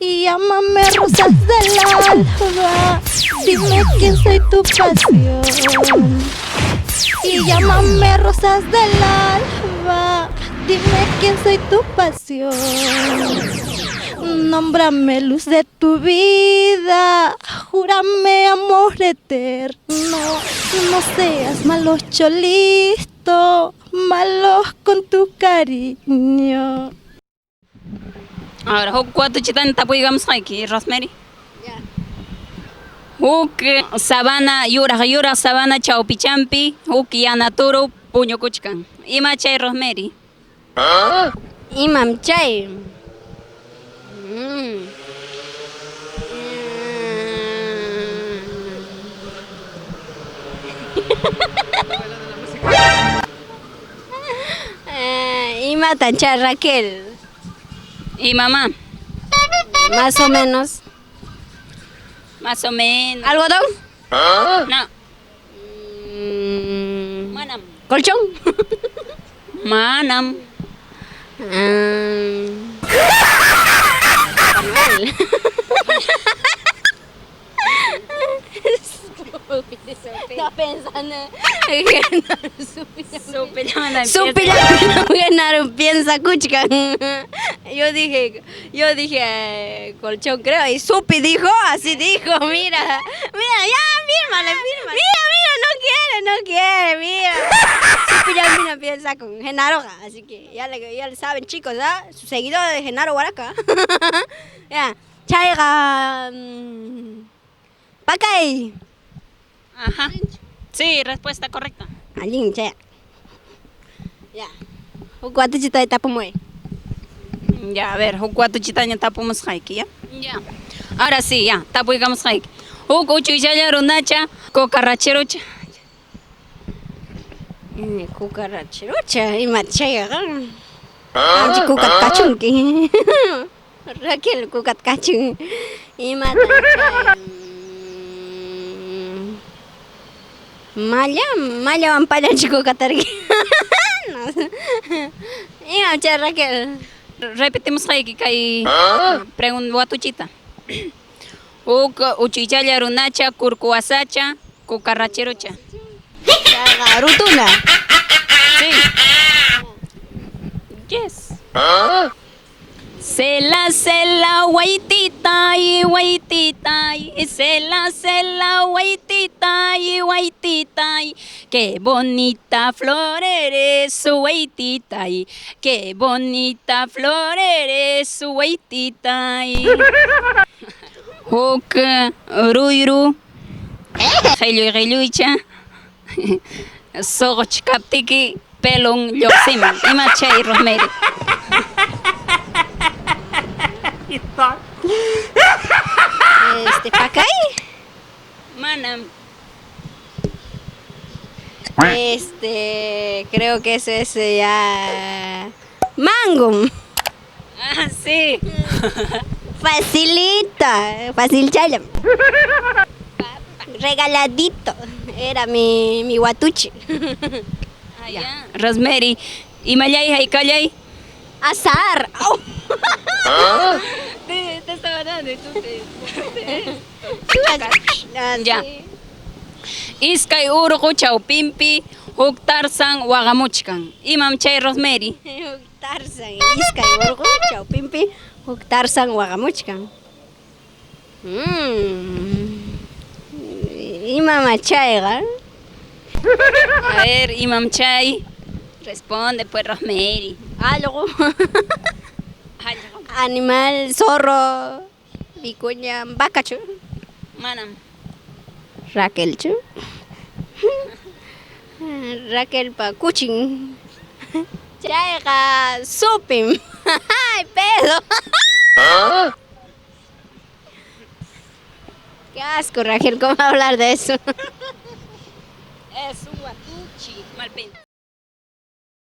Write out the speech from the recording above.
Y llámame rosas del alba, dime quién soy tu pasión. Y llámame rosas del alba, dime quién soy tu pasión. Nómbrame luz de tu vida, júrame amor eterno. No seas malo cholito, malo con tu cariño. Ahora, huk watuchitana tapuykamusqayki, Rosemary. Huk sabana, yuraq yuraq sabana chawpichampi, huk yana turu puñukuchkan. Ima chay, Rosemary? Imam chay? Imatan chay, Raquel? ¿Y mamá? Más o menos. Más o menos. ¿Algodón? No. Manam. ¿Colchón? Manam. Manuel. Estaba pensando en piensa kuchkan. Yo dije colchón creo y Supi dijo, así dijo, mira, mira, ya, fírmale, fírmale. Mira, mira, no quiere, no quiere, mira. Supi ya mira, piensa con Genaro, así que ya le saben chicos, ¿ah? Su seguidor de Genaro Huaraca. Ya, chayga, pakay. Ajá. Sí, respuesta correcta. Allin, chaya. Ya. Huk watuchita tapumuy. Ya, a ver, huk watuchitaña tapumusqayki, ya? Ya. Ahora sí, ya, tapuykamusqayki. Huk uchuychalla runacha, cucaracherocha. Cucaracherocha, ima chayqa. Anchi kukat kachunki. Raquel kukat kachun. Imata chay. Malla, mallawan pallanchi kukatarki. No sé. Imam chay, Raquel. Repetimos kay pregun watuchita. Huk uchuychalla runacha, kurkuwasacha, cucaracherocha. Chayqa rutuna. Sí. Yes. Cela, cela, guaitita y guaitita y cela, cela, guaitita y guaitita y qué bonita flor eres, guaitita y qué bonita flor eres, guaitita y huk ruyru, qilluy qilluycha, suquchkaptiki pelon lluqsimun. Ima chay, Rosemary? Pakay? Manam. Creo que ese es ya mango. Ah, sí. Facilita, fácil chaya. Regaladito. Era mi guatuchi. Ah, ya. Rosemary, imallay haykallay? Azar. Au. Te estaba dando y tú te Ah, Ya. sí. Iskay urqu chawpinpi huk tarsan waqamuchkan. Imam chay, Rosemary? Huk tarsan, iskay urqu chawpinpi huk tarsan waqamuchkan. Imam chayqa? A ver, imam chay. Responde pues, Rosemary. Algo. Algo. Animal, zorro, vicuña, vaca, chu. Manam. Raquel, chu. Raquel pa kuchin. Chayqa supim. Ay, pedo. Qué asco, Raquel, ¿cómo hablar de eso? Es un guatuchi, mal.